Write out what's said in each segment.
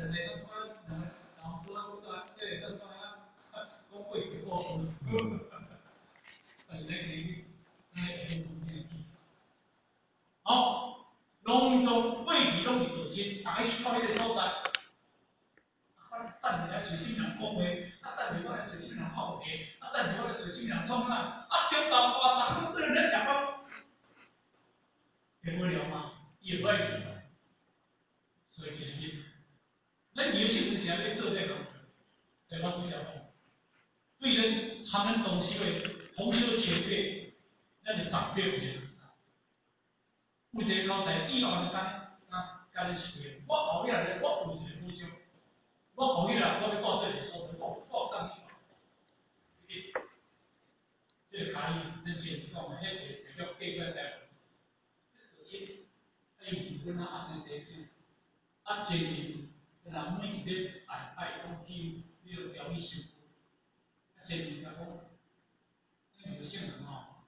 两个两个老夫在这个在啊，讲过去过但是咱今日好，拢总过去拢是道亲，逐家去到彼个所在。啊，等下来找啥物人讲话，啊，等下我来找啥物人拍话题，啊，等下我来找啥物人创啥，啊，中昼大逐拢做咧食饭，会无聊吗？伊会无爱去嘛？所以今日，咱游戏有时咧做这个工课，对我拄才讲，对咱含咱同修的同修前辈，咱的长辈有一个，有一个交代，以后就讲，啊，甲你是对，我后日咧，我有一个目标，我后日啦，我欲蹛做一个所在，我有当去。这个卡伊，咱之前讲的，彼一个代表过来台湾，道亲，啊，伊离婚啊，啊生生囝，啊，前日，人每一礼拜拜讲去彼个调理身躯，啊，前日甲讲，咱有圣人吼，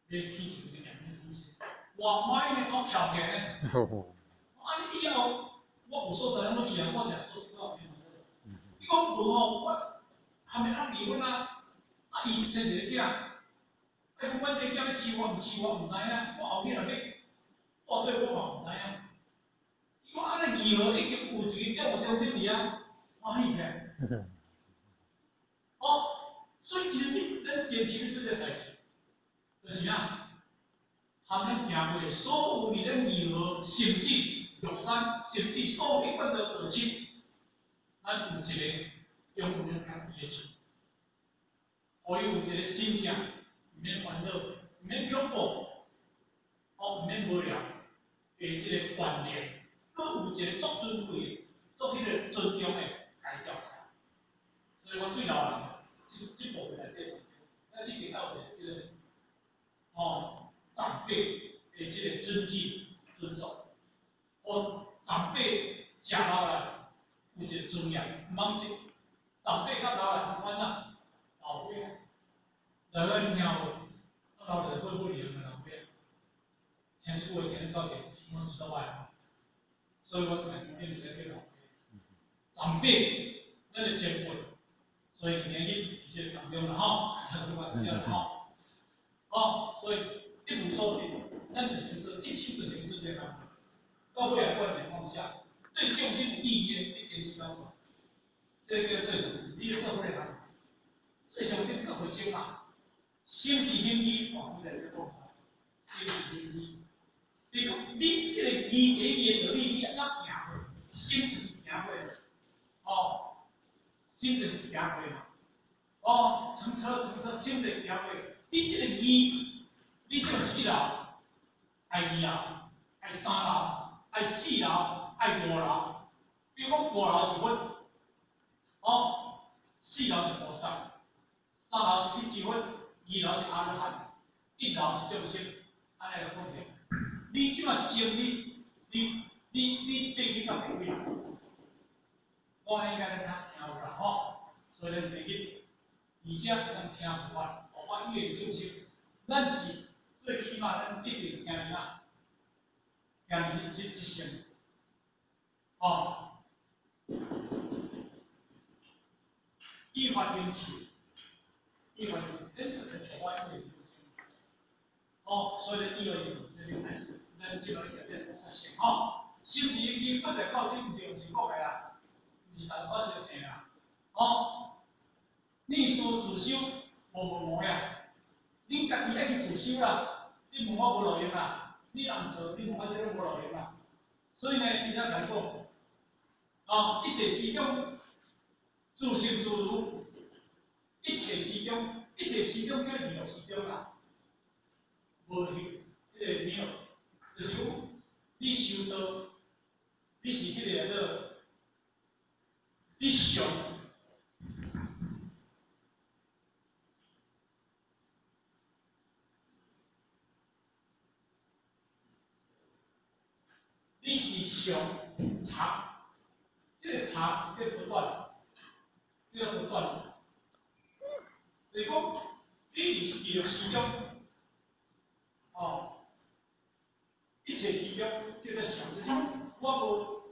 欲起一个验血中心，哇，我伊总跳起来呢。啊，你以后我有所在拢去啊，我食素食我也免。伊讲无吼，我含咪啊离婚啊，啊伊生一个囝，啊伊讲阮这囝欲饲我毋饲我毋知影，我后日若欲蹛对我嘛毋知影。伊讲按呢义和已经有一个业务中心伫遐，欢喜起来。哦，所以今日咱坚持欲做这个代志，就是啊，含咱行过所有伫咱义和，甚至玉山，甚至所有一贯的道亲，咱有一个拥有咱家己的厝，予伊有一个真正毋免烦恼、毋免恐怖、哦毋免无聊的这个观念，阁有一个足尊贵的、足彼个尊重的，共伊照顾。所以我对老人这部分内底，咱一定要有一个这个哦长辈的这个尊敬、尊重，予长辈食老来有一个尊严，毋通这长辈较老来阮啊老岁仔，老岁你听无？老来会不离的老岁仔，听这句话听到底，我是说歹，所以我肯定是叫老辈，长辈，咱的前辈，所以今日伫这个当中啦吼，我这样吼，哦，所以一无所得，咱就是做一心就是做这个，到尾来观念放下，对众生有意义的，你坚持到啥？这个叫做什么？你咧做伙人，最上先克服心嘛，心是行义，哦，拄才咧讲，心是行义。你讲你这个义第一个道理，你按怎行过？心就是行过，哦，心就是行过嘛。哦，乘车乘车，心就行过。你这个义，你想是一楼，爱二楼，爱三楼，爱四楼，爱五楼。比如讲五楼是佛，哦，四楼是菩萨，三楼是辟支佛，二楼是阿罗汉，一楼是众生，按呢来讲起。你这马心，你爬去到第几楼？我应该咱较听有啦吼，所以咱第一，而且咱听佛法，佛法语言众生，咱是最起码咱一定行伫哪？行伫这这这层，哦。依法行持，依法行持，咱这个是佛法语言众生。哦，所以咱以后是这个咱这个叫做菩萨行吼，心是已经不在靠亲，毋是用讲的啦，毋是大家相信啦。哦，你说自修无无无呀？恁家己爱去自修啦，你问我无路用啦，你若毋做，你问我这个无路用啦。所以呢，伊才共你讲，哦，一切时中自性自如，一切时中，一切时中叫二六时中啦，无去，彼个没有。就是讲，你修道，你是彼个做，你上，你是上常，这个常叫不断，叫不断。就是讲，你伫二六时中，哦。一切时中叫做常，就是讲我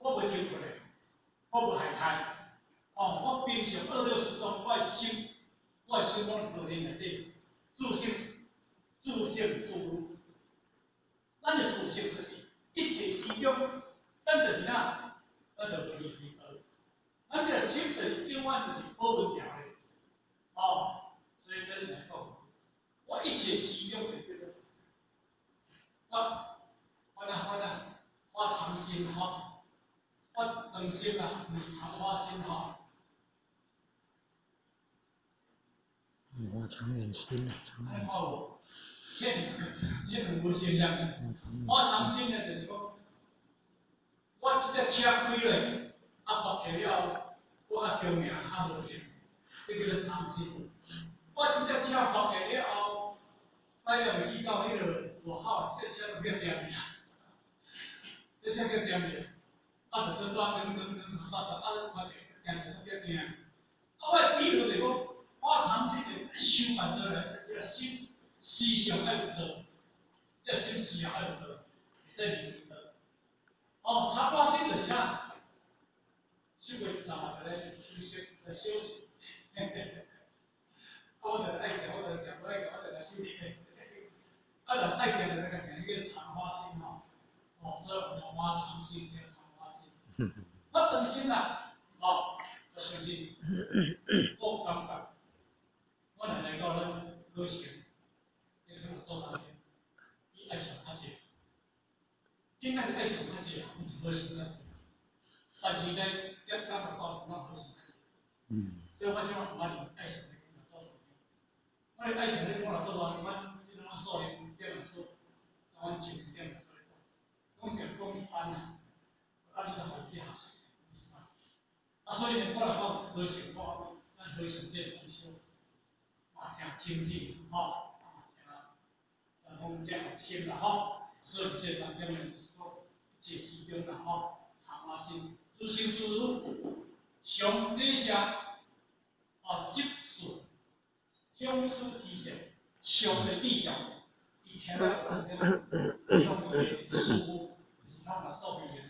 无停过来，我無害刣。哦，我平常二六時中，我的心攏佇道理內底，自性、自性自如。咱的自性就是一切時中，咱就是哪，咱就無離開道。咱這個心就是永遠就是保溫條的，哦，所以咱是來講，我一切時中就叫做我，我哪我哪，我長心吼，我長心啦，毋是長花心吼。我長遠心啊，長遠心。這這無現象。我長心呢，就是講，我這隻車開落，啊發起了後，我較強命，較無停，這叫做長心。我這隻車發起了後，駛了未去到彼个外口，這車就叫掂去啊，這車叫掂去，啊，就轉轉轉轉轉，煞煞啊，發起行一下叫掂。啊，我的比喻就是講，我長心就修辦倒來，這個心思想愛有道，這個心思想愛有道，會使離道。哦，長花心就是啥？修過一陣嘛，就來休息，來休息。啊，我就愛行，我就行，我愛行，我就來休息。啊，就愛行就來行，彼個長花心吼。哦，所以我們花長心叫長花心。我長心啦，哦，我長心，我感覺，我若來到咱老城，你看我做啥物？伊愛上較濟，應該是愛上較濟，毋是好上較濟。但是呢，這感覺到咱好上較濟。所以我想我伫愛上咧做啥物？我咧愛上咧我若做啥物？阮這種數學點數，阮前點數，講一講一班啊，啊你就予伊去學習一班。啊，所以呢，我若講好成，我咱好成這個同修嘛誠精進吼，嘛誠，咱講誠用心啦吼。所以這個重點呢，就是講一切時中啦吼，長花心，自性自如，上禮謝，哦，執事，講師知識，上的對象，伊聽了用伊的師父，就是咱來做會員，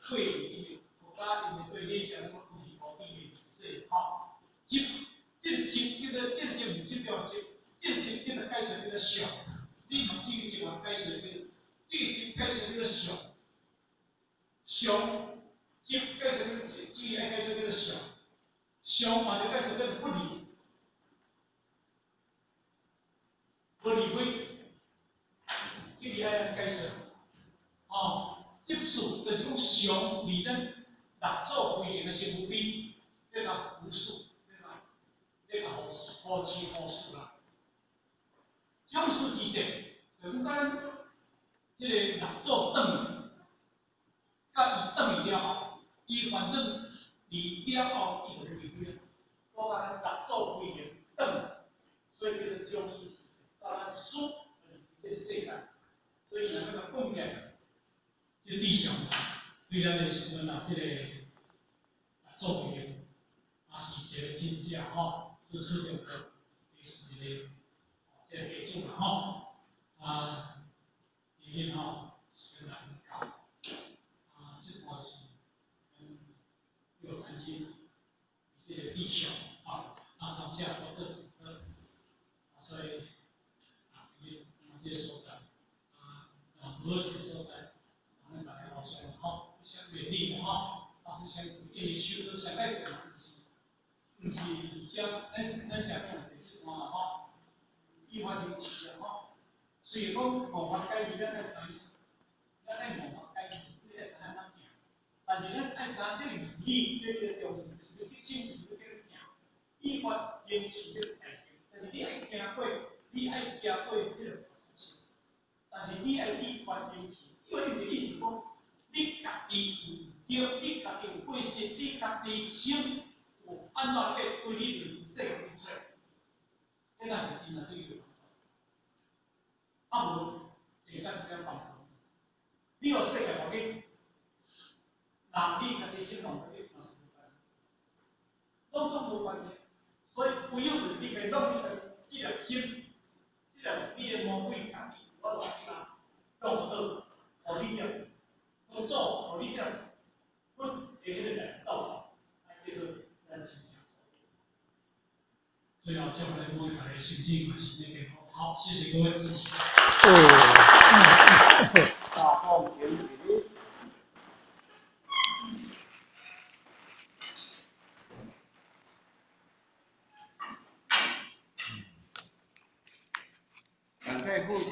對伊國家因為對禮謝，攏有無比的說吼，執，這個執叫做這個執毋是執著執，這個執叫做解說叫做上。你用這個執來解說叫，這個執解說叫做上，上執解說叫做這個愛解說叫做上，上嘛就解說叫做不離，不離開，這個愛解說，哦，執事就是講上離咱六祖規個的身邊，這個無數，這個這個護持護持啦。講師知識，就講咱這個六祖轉去，佮伊轉去了後，伊反正離了後，伊就離開了。我講咱六祖規個轉，所以叫做講師知識，到咱師這個世間，所以若欲講起來，這個對象對咱的時陣啊，這個六祖規個，也是一個真正吼，做出著個，伊是一個。這個地主啦吼，啊，今日吼時間也很到，啊，這段是咱六壇經這個對象啊，啊，當下我這首歌，啊，所以啊，今日這個所在，啊，啊，無這個所在，啊，咱大家互相吼，互相勉勵啦吼，啊，互相因為修道上愛困難，毋是毋是而且咱咱啥講的這段吼。依法行持啊吼，雖然講無法解義，咱愛知影，咱愛無法解義，你愛知影按怎行。但是咱愛知影這個義理，這個重視，就是欲得心，就是欲得行。依法行持這個代志，但是你愛行過，你愛行過這個事情。但是你愛依法行持，因為伊這個意思講，你家己有對，你家己有過失，你家己心有按怎變，對你就是世間去找，這若是真啊，對你有幫助。啊無，會當是點幫助。你予世界無緊，人你家己心弄家己嘛是無關，攏總無關係。所以唯有就是你家弄你家己這粒心，這粒你的魔鬼家己有法度去共弄好，予你這，講做予你這，佛的彼个代志走出来，叫做咱真正所。最後祝福恁每一个身體健身體健康。好，謝謝各位，謝謝。大放前一。感謝父親。